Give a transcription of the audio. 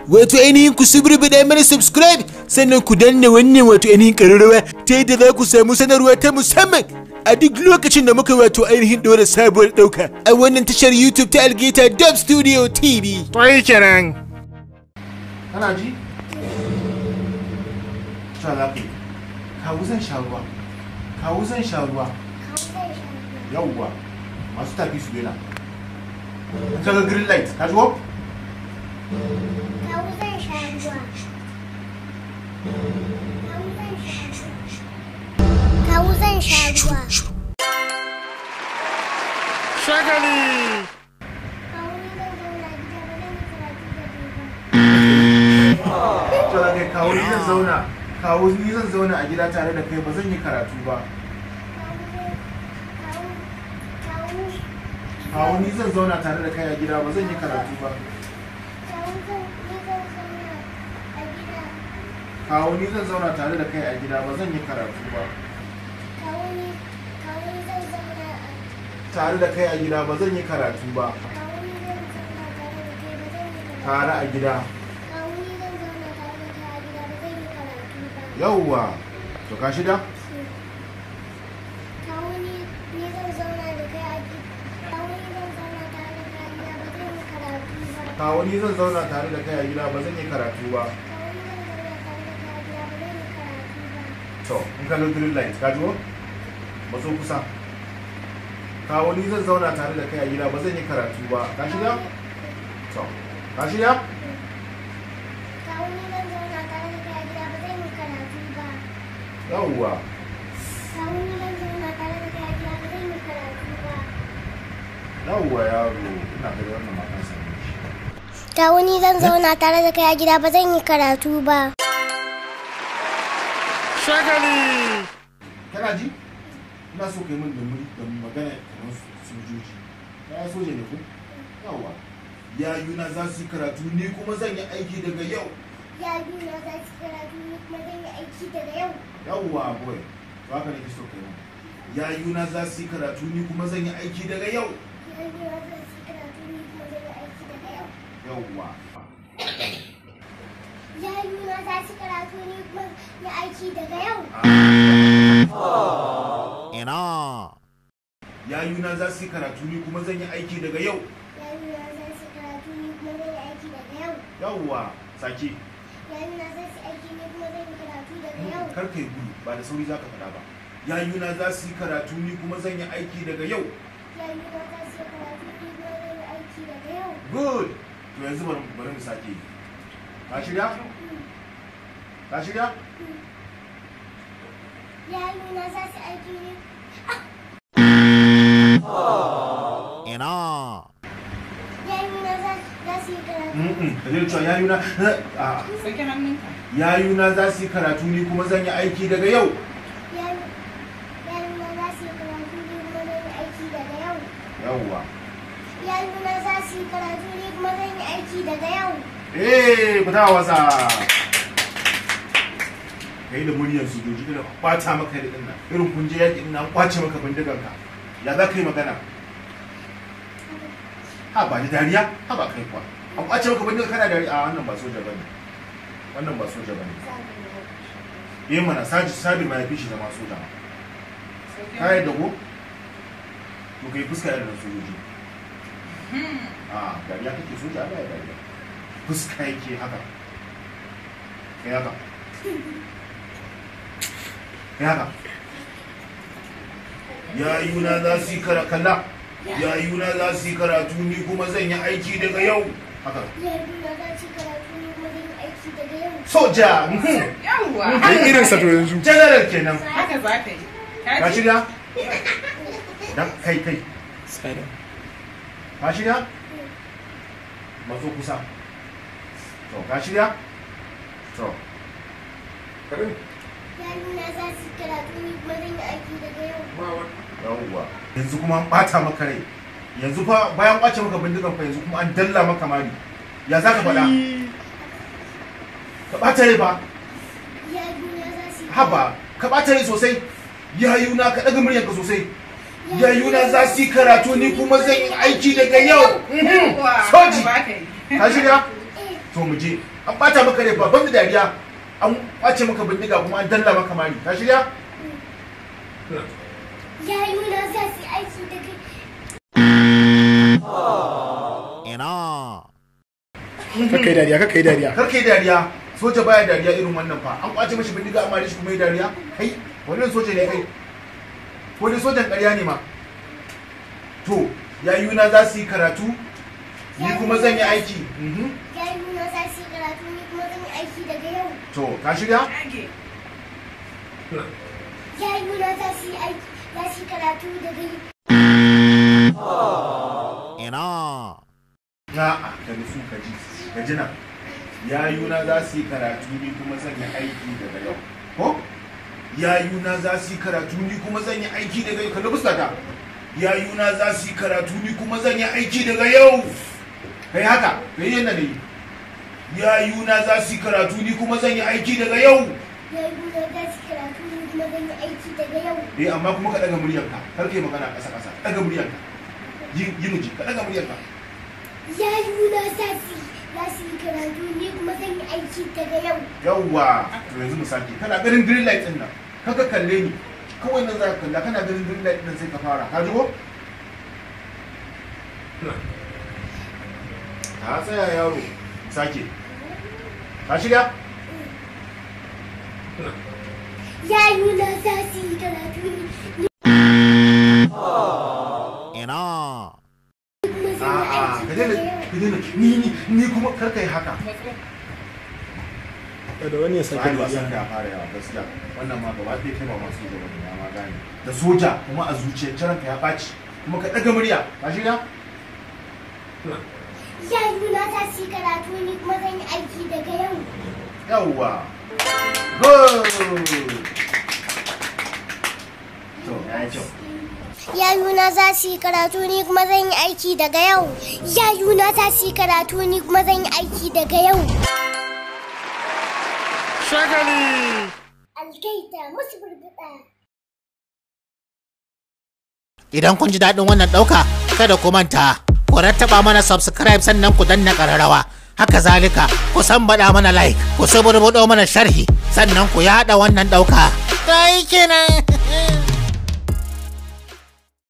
Wato ainihin ku suburbuɗa mana subscribe, sannan ku danna wannan wato ainihin ƙararrawa ta yadda za ku samu sanarwa ta musamman a duk lokacin da muka wato ainihin ɗora sabuwar ɗauka a wannan tashar YouTube ta Algaita Dub Studio TV. To yi kenan. Kana ji? Cewa za ka yi. Kawu zan sha ruwa. Kawu zan sha ruwa. Yawwa. Masu tafi su daina. Ka ga green light, ka ji ko? Kawu zan sha ruwa. Kawu zan sha ruwa. Kawu zan sha ruwa. Shagali. Kawu ni zan zauna gida ba zan yi karatu da kai ba. Cewa za ka yi kawu ni zan zauna. Kawu ni zan zauna a gida tare da kai ba zan yi karatu ba. Kawu kawu Kawu ni zan zauna tare da kai a gida ba zan yi karatu ba. kawu zan ni zan zauna a gida. Kawu ni zan zauna tare da kai a gida ba zan yi karatu ba. Kawu ni zan zauna a Tare da kai a gida ba zan yi karatu ba. kawu ni zan zauna tare da kai ba zan yi karatu. Tare a gida. Kawu ni zan zauna tare da kai a gida ba zan yi karatu ba. Yawwa. To ka shida? Kawu ni zan zauna da kai a gida. Kawu ni zan zauna tare da kai a gida ba zan yi karatu ba. Kawu ni zan zauna tare da kai a gida ba zan yi karatu ba. Kawu ni zan zauna tare da kai a gida ba zan yi karatu ba. To, in ka ga green light, ka ji ko? Matso kusa. Kawu ni zan zauna tare da kai a gida ba zan yi karatu ba. Ka shirya? To, ka shirya? Kawu ni zan zauna tare da kai a gida ba zan yi karatu ba. Yawwa. Kawu ni zan zauna tare da kai a gida ba zan yi karatu ba. Yawwa yaro, ina ga wannan matan same shi. Kawu ni zan zauna tare da kai a gida ba zan yi karatu ba. Shagali. Kana ji? Ina so kai min da muri da magana kamar sojoji. Ka soja ne ko? Yawwa. Yayuna za su yi karatu ni kuma zan yi aiki daga yau. Yayuna za su karatu ni kuma zan yi aiki daga yau. Yawwa boy. To haka nake so kai min. Yayuna za su yi karatu ni kuma zan yi aiki daga yau. Yayuna za su karatu ni kuma zan yi aiki daga yau. Yawwa. Yayuna za su karatu ni kuma yi aiki daga yau. Ina. Yayuna za su yi karatu ni kuma zan yi aiki daga yau. Yayuna za su karatu ni kuma zan yi aiki daga yau. Yawwa, sake. Yayuna za su aiki ni kuma zan yi karatu daga yau. Kar ka yi gudu, ba da sauri za ka faɗa ba. Yayuna za su yi karatu ni kuma zan yi aiki daga yau. Yayuna za su yi karatu ni kuma zan yi aiki daga yau. Good. To yanzu bari mu sake yi. Ka shirya? Ka shirya? Yayuna za su aiki ni. Ina. Yayuna za su yi karatu. Ka daina cewa yayuna a Saki hannunka. yayuna za su yi karatu ni kuma zan yi aiki daga yau. Yayuna za su yi karatu ni kuma zan yi aiki daga yau. Yawwa. Yayuna za su yi karatu ni kuma zan yi aiki daga yau. Eh, ku ta wasa. Kai da muryar sojoji irin kwata maka da dinnan. Irin kun je yaƙi dinnan an kwace maka bindigar ka. Ya za ka yi magana? Ha ba ni dariya? Ha ba kai kuwa. An kwace maka bindigar kana dariya? A wannan ba soja bane. Wannan ba soja bane. Eh mana Saji Sabir ma ya fi shi zama soja ma. Saki Ka yadda ko? To kai fuska irin na sojoji. A dariya kake soja ba ya dariya. Fuska yake haka. Kai haka. Kai haka. Yayuna za su yi kalla. Yayuna za su yi karatu ni kuma zan yi aiki daga yau. Haka. Yayuna za su yi karatu ni kuma zan yi aiki daga yau. Soja! Yawwa. Kai irinsa to yanzu. General kenan. Haka za ka yi. Ka ji? shirya? Dan kai kai. Ka shirya? Matso kusa. To, ka shirya? To. Yayuna za su yi karatu ni kuma zan yi aiki daga yau. Yawwa. Yanzu kuma an ɓata maka rai. Yanzu fa bayan ƙwace maka bindigan fa yanzu kuma an dalla maka mari. Ya za ka faɗa? Ka ɓata rai ba. Yayuna za su yi Haba, ka ɓata rai sosai. Yayuna ka ɗaga muryanka sosai. Yayuna za su yi karatu ni kuma zan yi aiki daga yau. Yawwa. Soji. Haka za ka yi. Ka shirya? Eh. To mu je. An bata maka rai babban da dariya. An kwace maka bindiga kuma an dalla maka mari. Ka shirya? Yayuna za su yi aiki da kai. Ina. Kakkai dariya, kakkai dariya. Karka yi dariya. Soja baya dariya irin wannan fa. An kwace mashi bindiga amma shi kuma yi dariya. Kai, wannan soja ne kai. Ko dai sojan ƙarya ne ma. To, yayuna za su yi karatu, ni kuma zan yi aiki. Yayuna za su yi karatu, ni kuma zan yi aiki daga yau. To, ka shirya? Dage. Yayuna za su yi aiki, za su yi karatu daga yau. Ina. A'a, ka nutsu ka ji, ka ji nan. Yayuna za su yi karatu, ni kuma zan yi aiki daga yau. Ko? Yayuna za su yi karatu, ni kuma zan yi aiki daga yau. Kalli fuskata. Yayuna za su yi karatu, ni kuma zan yi aiki daga yau. Kai haka, kai yadda ne. Yayuna za su yi karatu, ni kuma zan yi aiki daga yau. Yayuna za su yi karatu, ni kuma zan yi aiki daga yau. Eh, amma kuma ka daga muryarka, kar ka yi magana ƙasa ƙasa. Daga muryarka. Yi yi miji, ka daga muryarka. Yayuna za su yi karatu, ni kuma zan yi aiki daga yau. Yawwa, to yanzu mu sake. Kana ganin green light din nan. Kaka kalle ni. Kawai nan za ka kalla, kana ganin green light din sai ka fara. Ka ji ko? Ka tsaya yaro. Sake. Ka shirya? Yayuna za su yi karatu, ni Ina. kuma zan yi A'a, aiki ka daina daga yau. ka daina ni kuma kar ka yi haka. Matso. Da wani ya sake Ai wasan dariya. da ya fara yawa gaskiya. Wannan ma gaba ɗaya kai ba ma soja bane ya ma gane. Da soja kuma a zuciyar ranka ya ɓaci. Kuma ka ɗaga murya. Ka shirya? Yayuna za su yi karatu, ni kuma zan yi aiki daga yau. Yawwa. Go! To, ya yi kyau. Yayuna za su yi karatu, ni kuma zan yi aiki daga yau. Yayuna za su yi karatu, ni kuma zan yi aiki daga yau. Shagali. Algaita musu burbuɗa. Idan kun ji daɗin wannan ɗauka, kada ku manta, ku rattaba mana subscribe sannan ku danna ƙararrawa. Haka zalika, ku sambaɗa mana like, ku suburbuɗo mana sharhi, sannan ku yaɗa wannan ɗauka. Ta yi kenan.